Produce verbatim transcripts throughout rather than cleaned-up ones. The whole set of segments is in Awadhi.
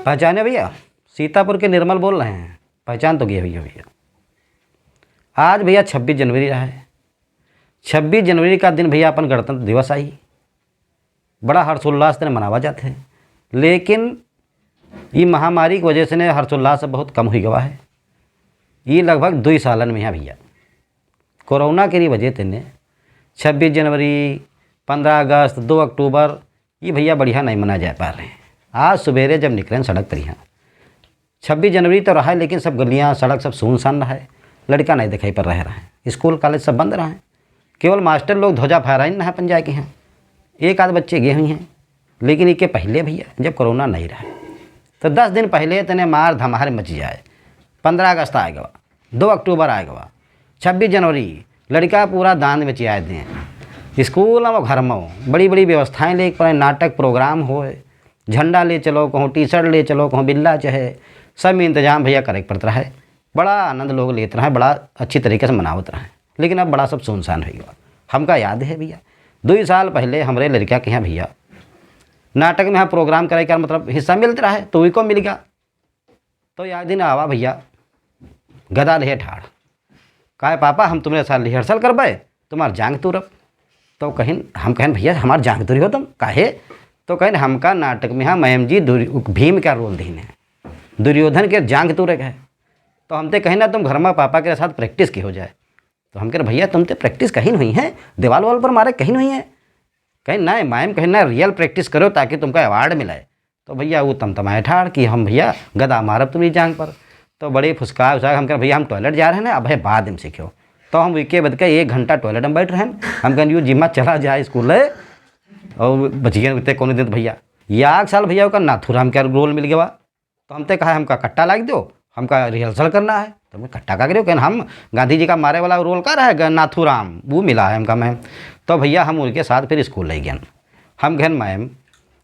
पहचाने भैया, सीतापुर के निर्मल बोल रहे हैं, पहचान तो गए भैया। भैया, आज भैया छब्बीस जनवरी रहा है। छब्बीस जनवरी का दिन भैया अपन गणतंत्र दिवस आई, बड़ा हर्षोल्लास से मनावा जात है, लेकिन ई महामारी की वजह से ने हर्षोल्लास बहुत कम हुई गवा है। ये लगभग दुई सालन में है भैया, कोरोना के वजह से ने छब्बीस जनवरी, पन्द्रह अगस्त, दो अक्टूबर, ये भैया बढ़िया नहीं मना जा पा रहे हैं। आज सवेरे जब निकले सड़क पर यहाँ, छब्बीस जनवरी तो रहा है, लेकिन सब गलियाँ, सड़क सब सुनसान रहा है, लड़का नहीं दिखाई पड़ रहे रहे, स्कूल कॉलेज सब बंद रहा है, केवल मास्टर लोग ध्वजा फहराइन ना अपन जाके हैं, एक आध बच्चे गए हुए हैं। लेकिन इके पहले भैया जब कोरोना नहीं रहा, तो दस दिन पहले तने मार धमार मच जाए, पन्द्रह अगस्त आ गवा, दो अक्टूबर आ गवा, छब्बीस जनवरी, लड़का पूरा दांद में चियाए दें। स्कूल में, घर में बड़ी बड़ी व्यवस्थाएं लेके पड़े, नाटक प्रोग्राम होए, झंडा ले चलो कहूँ, टी शर्ट ले चलो कहूँ, बिल्ला चाहे, सब में इंतजाम भैया करे के पड़त रहा है। बड़ा आनंद लोग लेत रहे, बड़ा अच्छी तरीके से मनावत रहे। लेकिन अब बड़ा सब सुनसान हो गया। हमका याद है भैया, दो साल पहले हमरे लड़का के यहाँ भैया नाटक में यहाँ प्रोग्राम करे का मतलब हिस्सा मिलत रहा है, तो उनको मिल गया। तो एक दिन आवा भैया गदा लेहे ठाड़, कहे, "पापा, हम तुम्हरे साथ रिहर्सल करबे, तुम्हार जांग तुरब।" तो कहिन, हम कहेन, "भैया, हमार जांग तुरी हो तुम, काहे?" तो कहिन, "हमका नाटक में, हाँ मैम जी, दुर्य-, भीम का रोल दीन है, दुर्योधन के जांग तुरे के है।" तो हम ते कहिन, "ना, तुम घर में पापा के साथ प्रैक्टिस की हो जाए।" तो हम कहे, "भैया, तुम ते प्रैक्टिस कहीं नहीं है, दीवाल वाल पर मारे कहीं नहीं है।" कहिन, "ना मैम," कहिन, "ना, रियल प्रैक्टिस करो ताकि तुमका अवार्ड मिले।" तो भैया वो तमतमाए ठाड़ कि हम भैया गदा मारब तुम्हरी जांग पर। तो बड़े फुसका उसा हम कहे, "भैया हम टॉयलेट जा रहे हैं ना, अब है बाद में सीखो।" तो हम उके बद के एक घंटा टॉयलेट में बैठ रहे हैं। हम कहन, "यू जिम्मा चला जाए स्कूल है।" और बच गए उतने कौन दिन भैया। या एक साल भैया ओका नाथूराम का रोल मिल गया। तो हम ते कहा, "हमका कट्टा लाग दो, हमका रिहर्सल करना है।" तो मैं, "कट्टा का करियो?" कहन, "हम गांधी जी का मारे वाला रोल का रहा है, ग-, नाथूराम, वो मिला है हमका मैम।" तो भैया हम उनके साथ फिर स्कूल ले गए। हम कहन, "मैम,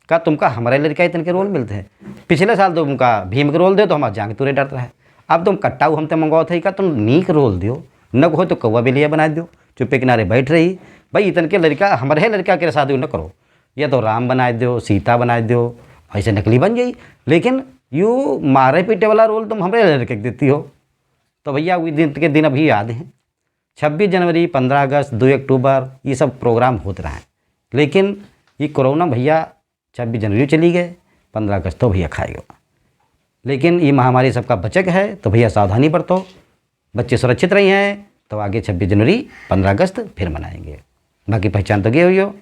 का तुमका हमारे लड़का इतन के रोल मिलते हैं? पिछले साल तो तुमका भीम के रोल दे तो हमारा जांग तुरे डरत रहे, अब तुम कट्टा हम ते मंगवाओ थे, का तुम नीक रोल दियो, न हो तो कौवा बिलिया बना दियो, चुप्पे किनारे बैठ रही। भाई इतन के लड़का, हमारे लड़का के साथ न करो, या तो राम बनाए दो, सीता बनाए दो, ऐसे नकली बन जाई, लेकिन यू मारे पीटे वाला रोल तुम हमरे लड़के के देती हो।" तो भैया वो दिन के दिन अभी याद हैं, छब्बीस जनवरी, पन्द्रह अगस्त, दो अक्टूबर, ये सब प्रोग्राम होते रहे, लेकिन ये कोरोना भैया छब्बीस जनवरी चली गए, पन्द्रह अगस्त तो भैया खाए गए। लेकिन ये महामारी सबका बचक है, तो भैया सावधानी बरतो, बच्चे सुरक्षित रही हैं, तो आगे छब्बीस जनवरी, पन्द्रह अगस्त फिर मनाएंगे। बाकी पहचान तो गए हुई हो,